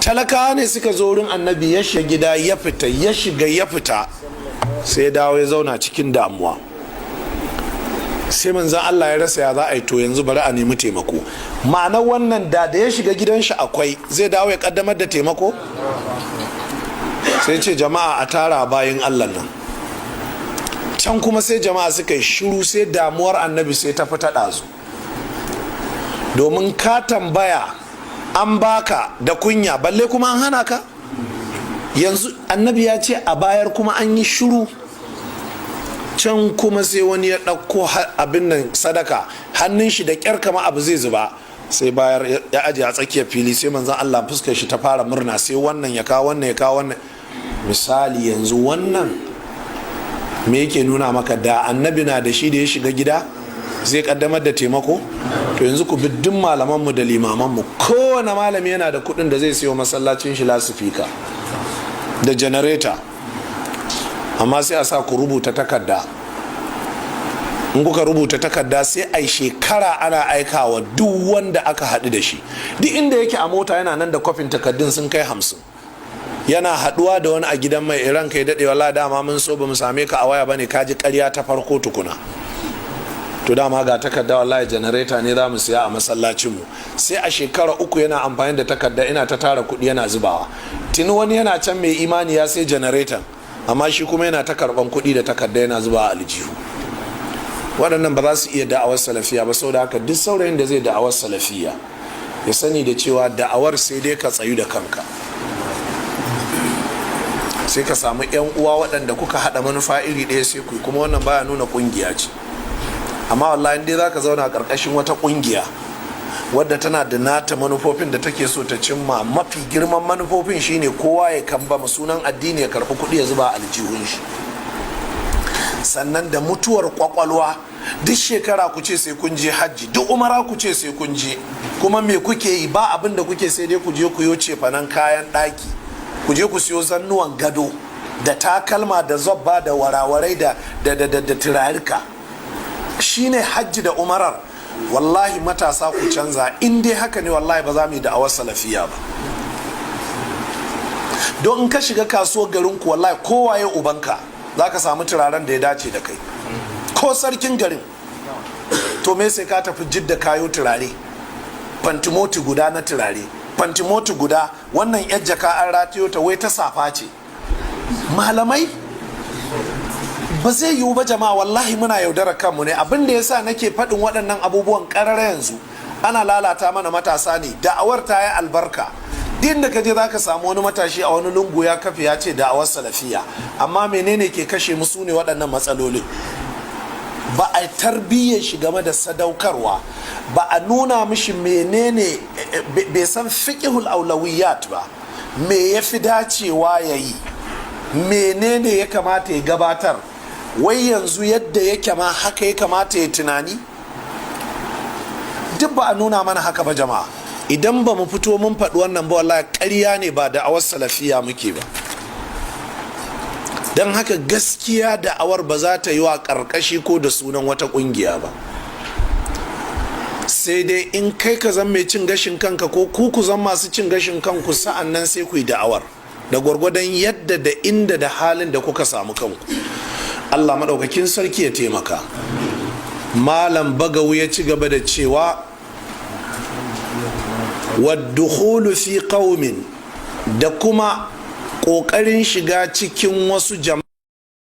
Talakawa ne suka zo wurin Annabi, ya shiga gida ya fita, ya shiga ya fita, sai dawo ya zauna cikin damuwa. Sai Manzan Allah ya rasa ya za a yi. To, yanzu bari a nemi taimako. Ma'anar wannan, da ya shiga gidan shi akwai, zai dawo ya kaddamar da taimako? Sai ce, "Jama'a, a tara bayin Allah nan." Can kuma sai jama'a suka yi shiru, sai damuwar Annabi sai ta fita ɗazu, domin ka tambaya an baka da kunya, balle kuma an hana ka. Yanzu Annabi ya ce a bayar, kuma an yi shiru. Can kuma sai wani ya ɗauko abin nan sadaka, hannun shi da ƙyar kama abu zai zuba, sai bayar, ya aje a tsakiyar fili. Sai Manzan Allah fuskar shi ta fara murna. Sai wannan ya kawo, wannan ya kawo wannan. Misali, yanzu wannan me yake nuna maka? Da Annabi na da shi, da ya shiga gida zai kaddamar da taimako? To, yanzu ku bi duk malamanmu da limamanmu, kowane malami yana da kuɗin da zai siyo masallacin shi lasifika da janareta, amma sai a sa ku rubuta takarda. In kuka rubuta takarda, sai a shekara ana aikawa duk wanda aka haɗu da shi, duk inda yake a mota yana nan da kwafin takardun sun kai 50. Yana haɗuwa da wani a gidan mai, "Iran kai daɗe, wala dama mun so ba mu same ka a waya bane." Ka ji ƙarya ta farko tukuna. "To, dama ga takarda, wallahi janareta ne za mu siya a masallacinmu." Sai a shekara 3 yana amfani da takarda, ina ta tara kuɗi yana zubawa. Tuni wani yana can mai imani ya sai janaretan, amma shi kuma yana ta karban kuɗi da takarda yana zuba a aljihu. Waɗannan ba za su iya da'awar salafiya ba. Saboda haka, duk saurayin da zai da'awar salafiya ya sani da cewa da'awar sai dai ka tsayu da kanka, sai ka samu 'yan uwa waɗanda kuka haɗa manufa iri ɗaya, sai ku. Kuma wannan baya nuna ƙungiya ce. Amma wallahi dai za ka zauna a ƙarƙashin wata ƙungiya wadda tana da nata manufofin da take so ta cimma, mafi girman manufofin shine kowa ya kamba sunan addini, ya karɓi kuɗi ya zuba aljihun shi, sannan da mutuwar kwakwalwa, duk shekara ku ce sai kun je hajji, duk umara ku ce sai kun je, kuma me kuke yi? Ba abin da kuke, sai dai ku je ku yo cefanen kayan ɗaki, ku je ku siyo zannuwan gado da takalma da zobba da warawarai da turarika. Shine hajji da umarar. Wallahi matasa, ku canza. In dai haka ne, wallahi ba za mu yi da'awar salafiya ba. Don in ka shiga kasuwar garin ku, wallahi kowaye ubanka za ka samu turaren da ya dace da kai, ko sarkin garin. To, me sai ka tafi Jidda kayo turare, fantimoti guda na turare, fantimoti guda, wannan yar jaka an ratayo ta, wai ta safa ce? Malamai, ba zai yiwu ba jama'a. Wallahi muna yaudarar kanmu ne. Abin da yasa nake faɗin waɗannan abubuwan ƙarara, yanzu ana lalata mana matasa ne. Da'awar ta yi albarka, din da kaje zaka samu wani matashi a wani lungu ya kafe ya ce da'awar salafiya. Amma menene ke kashe musu? Ne waɗannan matsalolin. Ba a tarbiyyar shi game da sadaukarwa ba, a nuna mishi menene, bai san fiqhul aulawiyat ba, me ya fi dacewa ya yi, menene ya kamata ya gabatar. Wai yanzu yadda yake ma haka ya kamata ya tunani? Duk ba a nuna mana haka ba jama'a. Idan ba mu fito mun faɗi wannan ba, wallahi ƙarya ne, ba da'awar salafiya muke ba. Don haka gaskiya da'awar ba za ta yi wa ƙarƙashi ko da sunan wata ƙungiya ba, sai dai in kai ka zan mai cin gashin kanka, ko ku ku zan masu cin gashin kanku, sa'an nan sai ku yi da'awar da gwargwadon yadda da inda da halin da kuka samu kanku. Allah maɗaukakin sarki ya taimaka. Malam Bagawu ya ci gaba da cewa, "Waddukhulu fi qaumin", da kuma ƙoƙarin shiga cikin wasu jama'a.